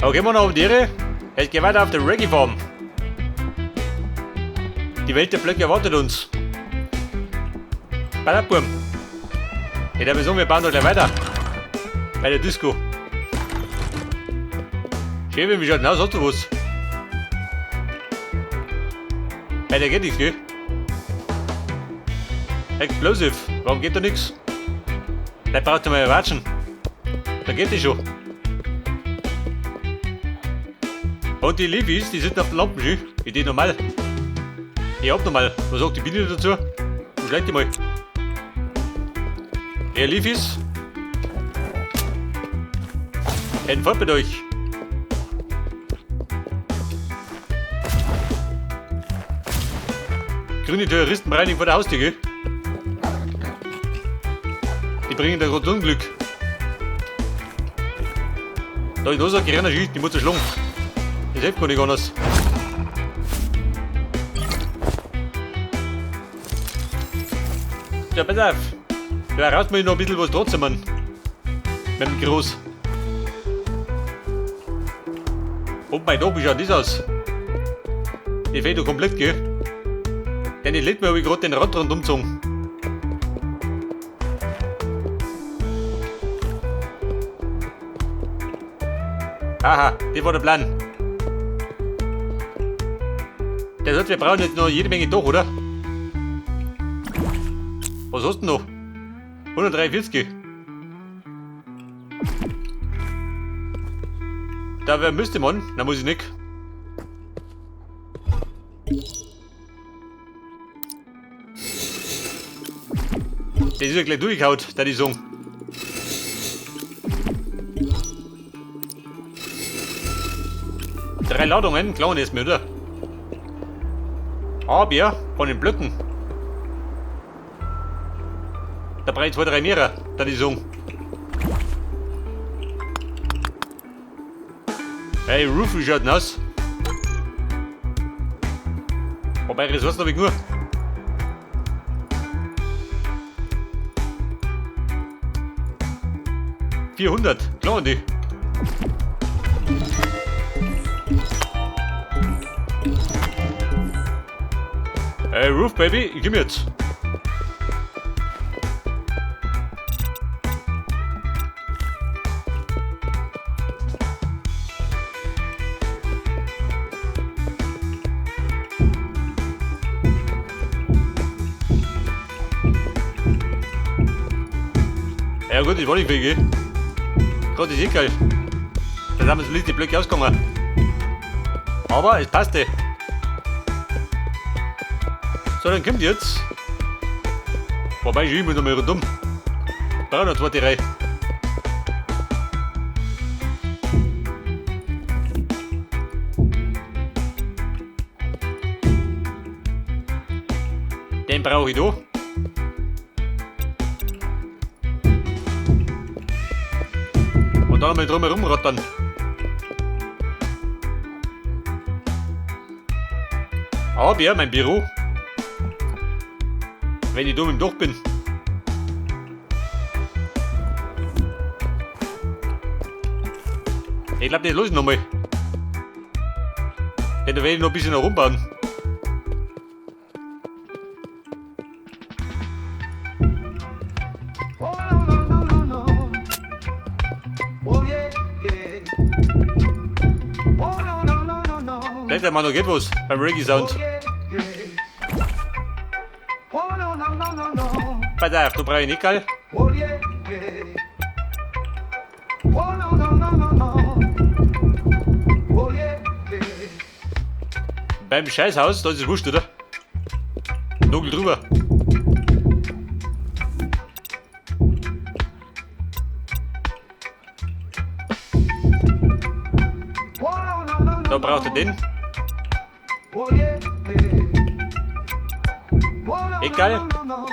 Okay, wir noch auf die Ehre. Es geht weiter auf der Reggae Farm. Die Welt der Blöcke erwartet uns. Bei der Burm. Ich würde sagen, wir bauen da gleich weiter. Bei der Disco. Schön, wie schaut denn aus? Hast du was? Bei der geht nichts, gell? Explosive. Warum geht da nichts? Da braucht ihr mal watschen. Da geht die schon. Und die Levis, die sind auf der Lampen, schön. Ich die normal. Ich hab normal. Was sagt die Biene dazu? Und schlägt die mal. Ihr Levis. Hätten fort mit euch. Grüne Terroristen reinigen vor der Haustür, gell? Die bringen da gerade Unglück. Da ist noch so eine kleine Schicht, die muss zerschlagen. Das hilft gar nicht anders. Ja, pass auf. Da raus muss ich noch ein bisschen was trotzdem an. Mit dem Groß. Oh mein Gott, wie schaut das aus? Die fehlt doch komplett, gell? Denn die letzte Mal habe ich gerade den Rad rundum gezogen. Aha, das war der Plan. Der sagt, wir brauchen jetzt noch jede Menge Dach, oder? Was hast du denn noch? 143. Da wer müsste man? Na muss ich nicht. Das ist ja gleich durchgehaut, da die Song. Drei Ladungen, klauen ist mir, oder? Aber von den Blöcken. Da brauche ich zwei, drei mehrere, da die Song. Hey, Roof, wie schaut denn aus? Wobei, Ressourcen habe ich nur. 400, klar die. Hey, Roof, Baby, ich komm jetzt. Ja gut, ich war nicht viel, gell? Gerade ist eh geil. Da sind wir so die Blöcke ausgegangen. Aber es passte. So, dann kommt jetzt. Wobei, ich muss noch mal rundum. Brauche noch zweite Reihe. Den brauche ich da. Und dann einmal drumherum rattern. Aber ja, mein Büro. Wenn ich dumm im Dach bin. Ich glaube, das los nochmal. Denn da werde ich noch ein bisschen herumbauen. Oh no no no no no. Oh yeah yeah. Oh no no no no no. Vielleicht einmal noch geht was beim Reggae Sound. Oh yeah yeah. Oh no no no no no. Pass auf, du brauche ich nicht, gell? Oh yeah yeah. Oh no no no no no. Oh yeah yeah. Beim Scheißhaus, da ist es wurscht, oder? Nagel drüber. Oh no no no Da no. braucht er den. Oh yeah yeah. Oh no no Egal. no no no.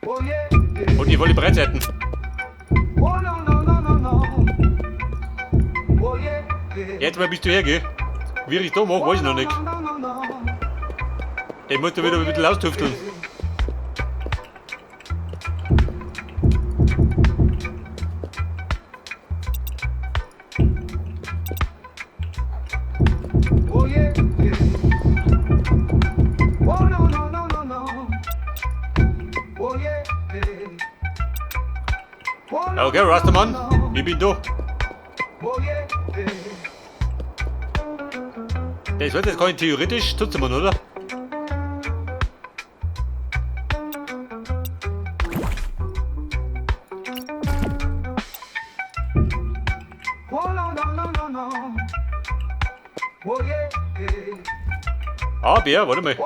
Oh yeah yeah. Und die volle Breitseiten. Oh no no no no no. Oh yeah yeah. Jetzt mal bist du her, gell? Wie ich da mache, weiß ich noch nicht. No no no no. Den muss ich wieder ein bisschen austüfteln. Okay, Rastaman, ich bin da. Das wird jetzt kann ich theoretisch zuzimmern, oder? Aber, warte mal.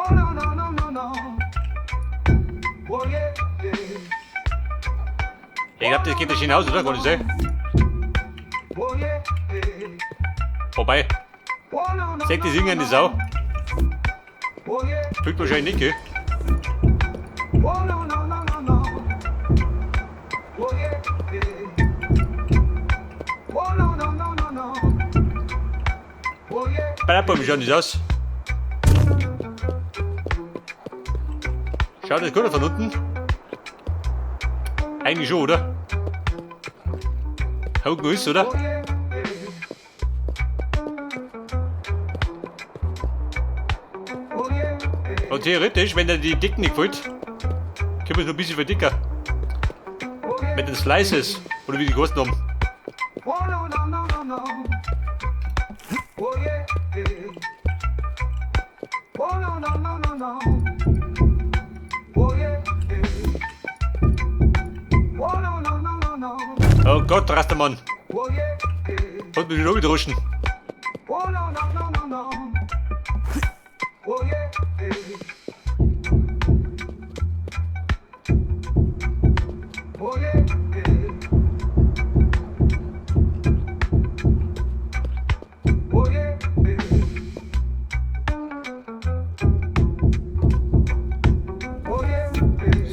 Ich glaube, das geht ja schön aus, oder? Kann ich sein? Vorbei. Seht das irgendeine Sau? Fühlt wahrscheinlich nicht, gell? Bei wie schaut das aus? Schaut das gut von unten? Eigentlich schon, oder? Hoch ist, oder? Und theoretisch, wenn dir die Dicken nicht gefällt, können wir es noch ein bisschen verdicken. Mit den Slices, oder wie die großen haben. Oh Gott, Rastermann. Hat mich schon gedroschen.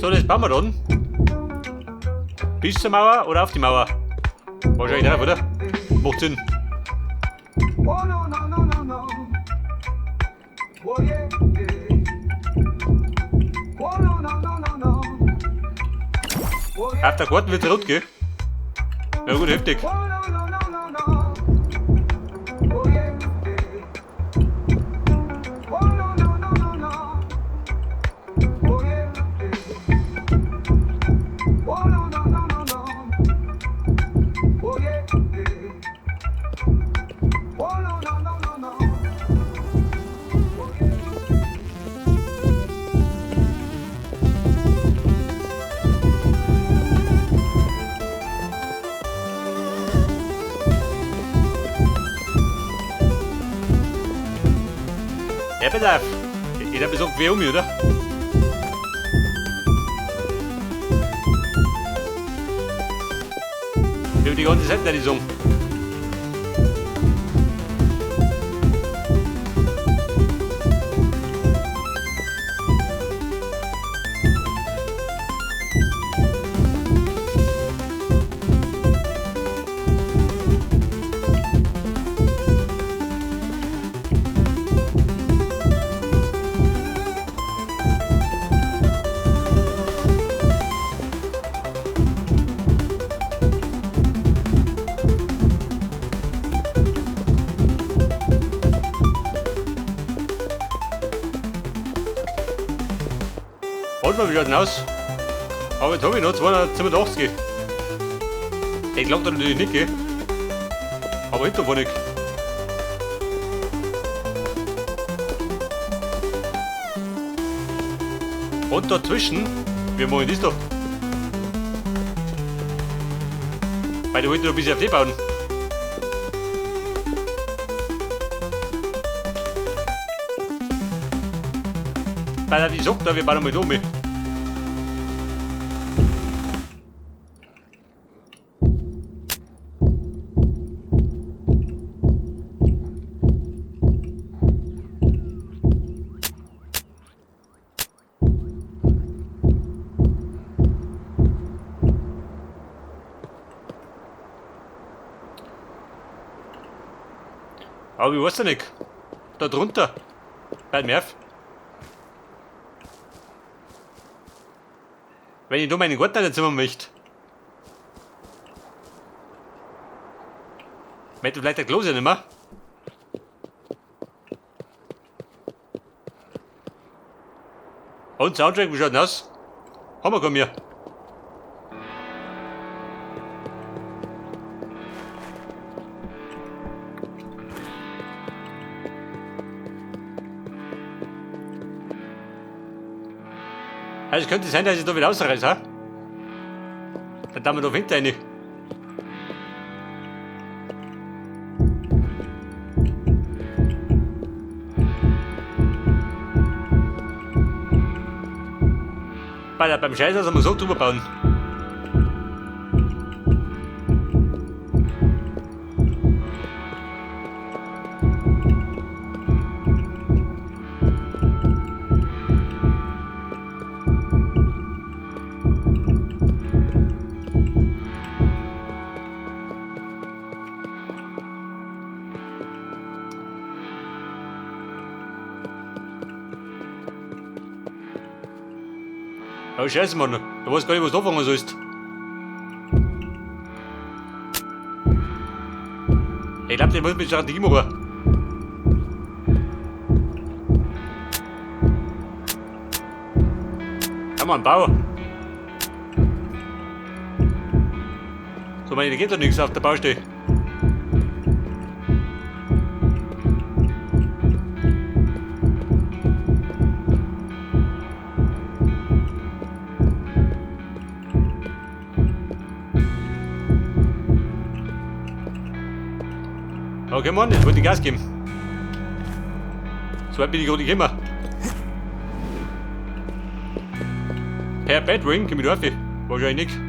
So, das bauen wir dann. Bis zur Mauer oder auf die Mauer? Wahrscheinlich drauf, oder? Macht Sinn. Auf der Karten wird's rot, gell? Ja gut, heftig. Ja, pass auf. Ich hab so quer um mich, oder? Ich hab die ganze Zeit nicht sagen. Warte mal, wie schaut denn aus? Aber jetzt habe ich noch 287. Ich glaube natürlich nicht, gell? Aber hinter war nicht. Und dazwischen, wir machen das doch. Weil du wolltest noch ein bisschen auf die bauen. Weil ich sag da, wir bauen mal da mit. Aber ich weiß ja nicht. Da drunter. Bei Merv. Wenn ich da meinen Garten nicht zimmern möchte. Möchte vielleicht der Klose nicht mehr. Und Soundtrack, wie schaut denn aus? Haben wir keinen mehr. Also könnte sein, dass ich da wieder rausreiße, ha? Dann da wir da Winter rein. Beim Scheiß, also muss so drüber bauen. Oh Scheiße, Mann. Du weißt gar nicht, was du anfangen sollst. Ich glaub, der muss mit Strategie machen. Ja, Mann, Bau. So, meine, da geht doch nichts auf der Baustelle. Okay, Mann, jetzt wollte ich Gas geben. So weit bin ich gerade gekommen. Per Batwing, komm ich da rauf? Wahrscheinlich nicht.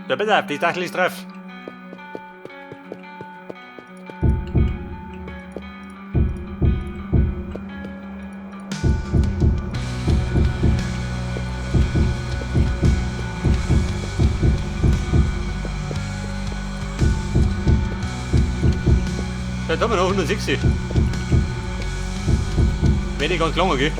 Da pass auf, die Dachel ist drauf. Da haben wir noch 160. Wenn ich ganz lange gehe.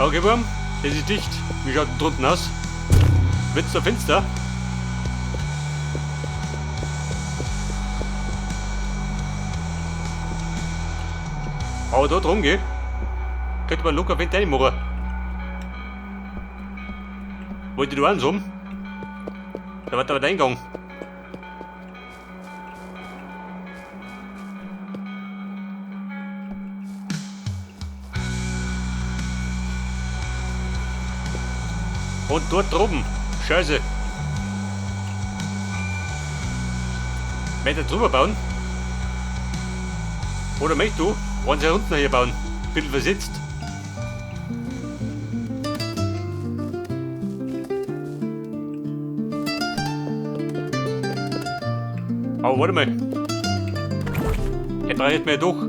Okay, Wurm, das ist dicht. Wie schaut denn drunten aus? Wird's da finster? Aber da drum, gell? Könnte man locker Wind reinmachen. Wollte ich da eins um? Da war der Eingang. Und dort drüben. Scheiße. Möchtest du drüber bauen? Oder möchtest du eins hier unten hier bauen? Ein bisschen versetzt. Aber warte mal. Ich brauche nicht mehr durch.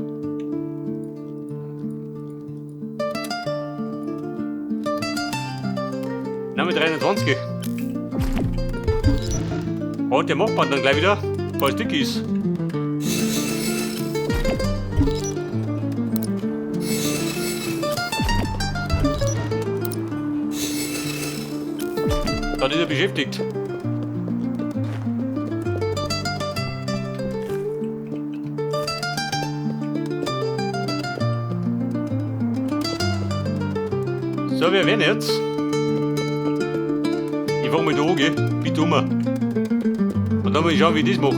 Na, mit 23. Und der macht man dann gleich wieder, weil es dick ist. Dann ist er beschäftigt. So, wir werden jetzt. Ich fang mal da an, gell? Bitte um. Und dann mal schauen, wie ich das mache.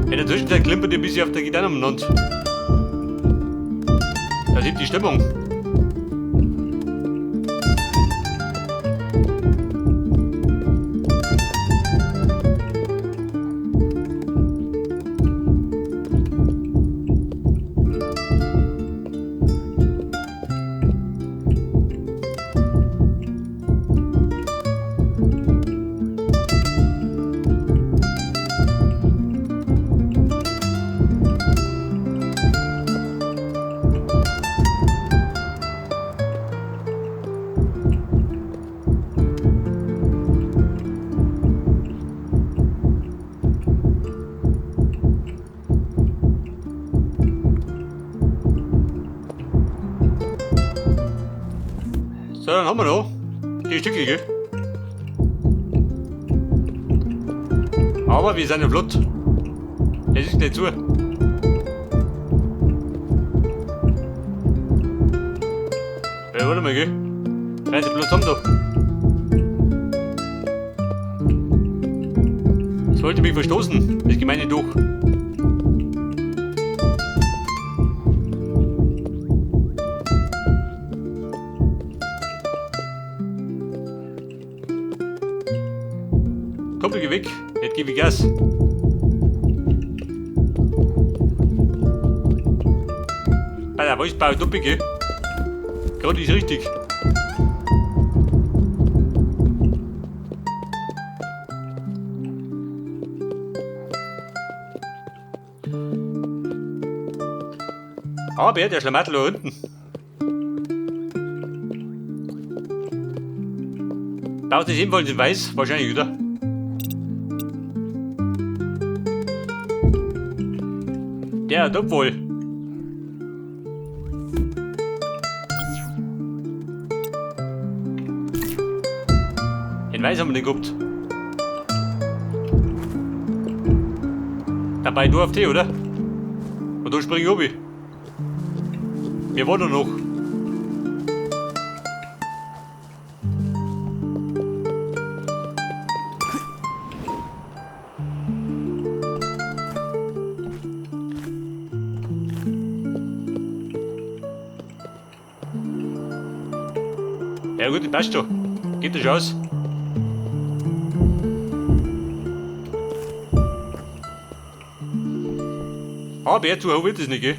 In der Zwischenzeit klimpert ihr ein bisschen auf der Gitarre umeinander. Da sieht die Stimmung. So, dann haben wir noch die Stücke, gell? Aber wir sind ja flott. Das ist nicht zu. Ja, warte mal, gell? Reiß die bloß zusammen da. Sollte mich verstoßen, das gemeine Doch. Komm, geh weg, jetzt gebe ich Gas. Bei der Wolfsbau doppelt, gell? Gerade ist richtig. Aber der Schlamassel da unten. Baut sich ebenfalls in Weiß, wahrscheinlich wieder. Der hat wohl. In Weiß haben wir den gehabt. Dabei nur auf T, oder? Und da spring ich runter. Wir warten noch. Ja gut, das passt schon. Geht das schon aus. Aber zu hoch wird es nicht, gell?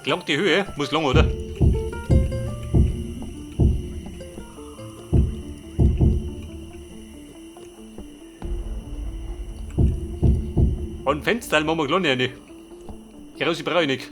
Gelangt die Höhe? Muss lang, oder? Und Fenster machen wir gleich nicht. Große brauche ich nicht.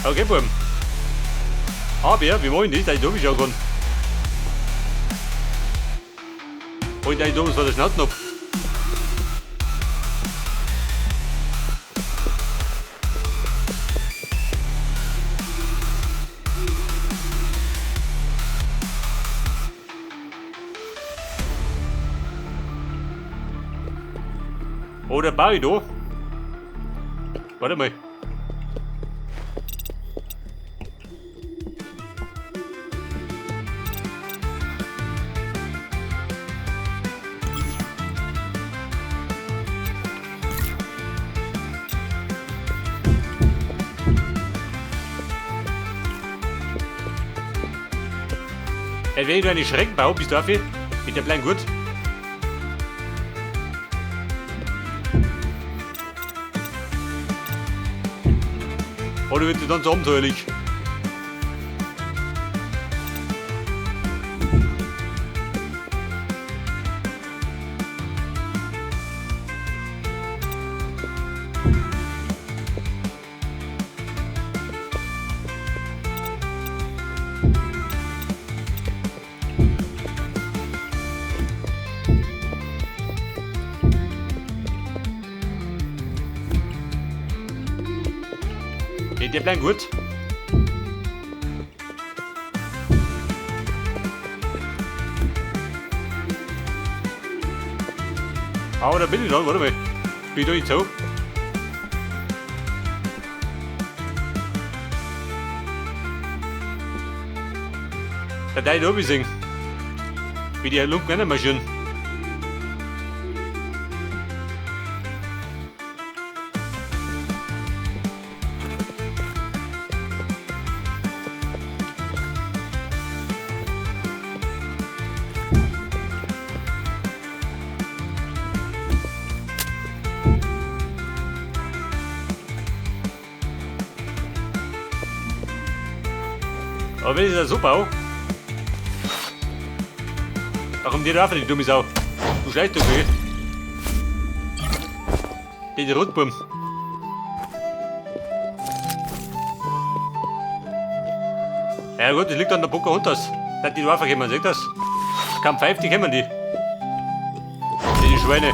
Okay, Buben. Aber wir wollen nicht, dass ich da schauen kann. Und ich da was der Schnauzen ab. Oder baue ich da? Warte mal. Wenn ich eine Schrecken baue, bis dafür, mit der Plan gut. Oder wird die dann so abenteuerlich? Der bleibt gut. Aber da bin ich dann, warte mal. Bin ich da nicht so? Da darf ich da sehen. Wie die Lumpen marschieren. Aber wenn ich das so baue, da kommt die drauf, die dumme Sau. Du schlecht, du gell? Die Rotbuben. Ja gut, das liegt an der Pocahontas. Dass die drauf kommen, seht das? Kaum pfeift, die kommen die. Die Schweine.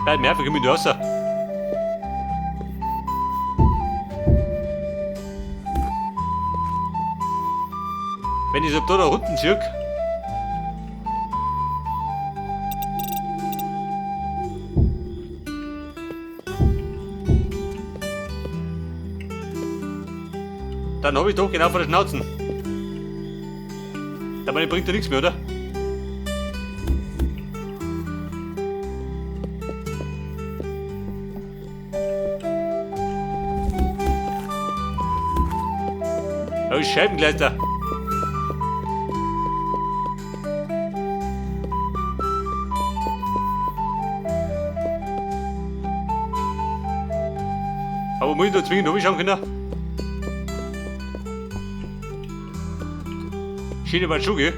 Bleib mehr, vergib mir die Wasser. Wenn ich so da unten ziehe, dann habe ich doch genau vor der Schnauzen. Dabei bringt ja nichts mehr, oder? Oh, Scheibengleiter. Aber muss ich da zwingend runterschauen können? Schiene war schon, gell?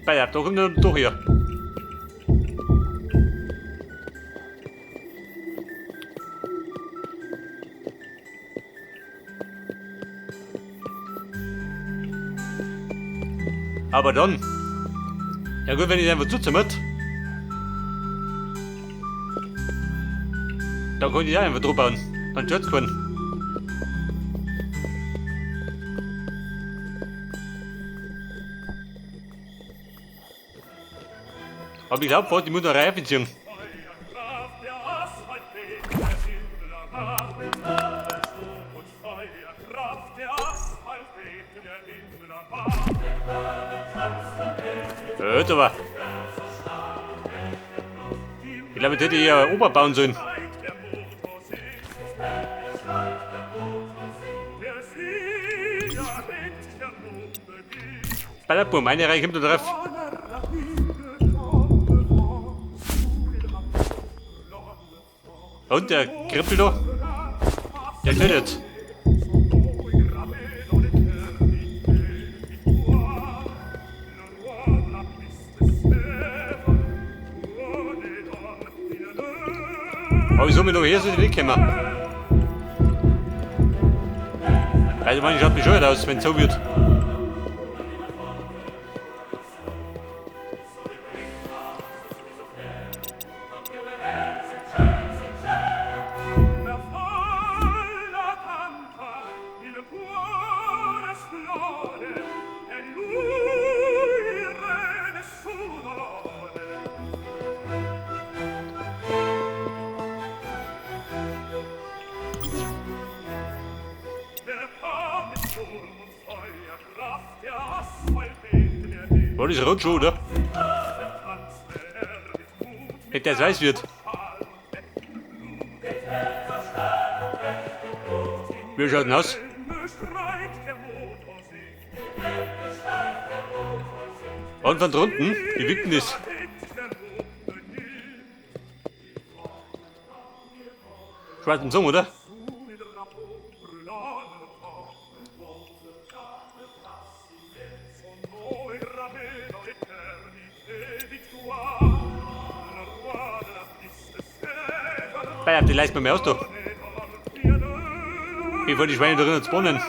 Bei da kommt er doch hier. Aber dann, ja gut, wenn ich einfach zuzimmert, dann kann ich auch einfach drüber bauen. Dann stört's keinen. Aber ich glaube, die muss noch Reifen ziehen. Hört aber. Ich glaube, ich hätte hier ober bauen sollen. Bei der Bum, eine Reihe kommt da drauf. Und der Krippel da, der steht jetzt. Aber wieso mir noch her soll ich nicht kommen? Also man schaut bescheuert aus, wenn es so wird. War das rot schon, oder? Hätte der weiß wird. Wie schaut denn aus? Und von drunten? Wie wirkt denn das? Schwarzen Zung, oder? Bei, die leist mir mehr aus, du. Bevor die Schweine drinnen spawnen.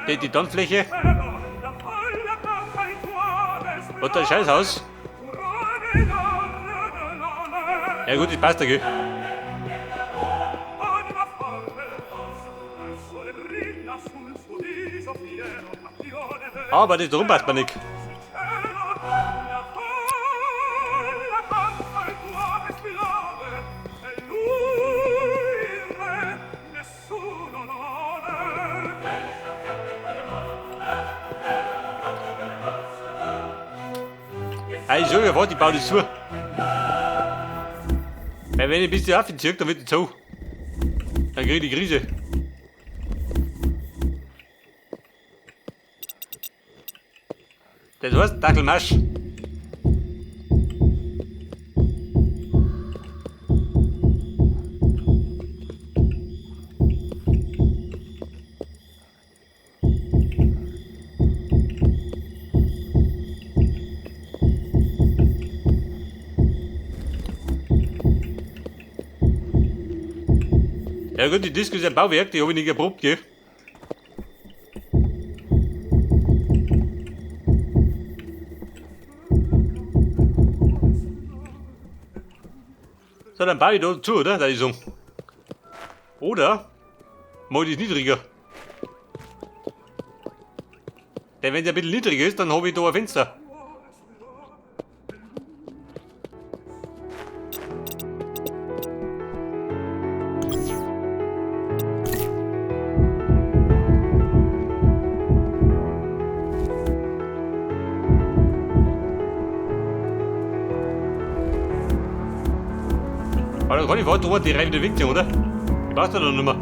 Die Dornfläche. Und ein Scheißhaus. Ja gut, das passt ja, gell? Aber das drum passt mir nicht. Ey, ich sag ja, warte, ich baue das zu. Weil wenn ich ein bisschen aufziehe, dann wird die zu. Dann krieg ich die Krise. Das heißt, Dackelmarsch. Ja gut, die Disco ist ein Bauwerk, die habe ich nicht erprobt, gell? So, dann baue ich da zu, oder? Da ist so. Oder mach ich das niedriger. Denn wenn der ein bisschen niedriger ist, dann habe ich da ein Fenster. Aber dann kann ich weiter die Reihe wieder wegziehen, oder? Ich brauch's ja dann nicht mehr.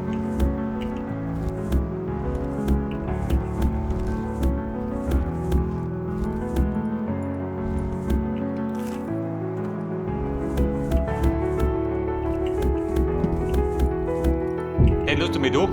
Hey, lass du mich da.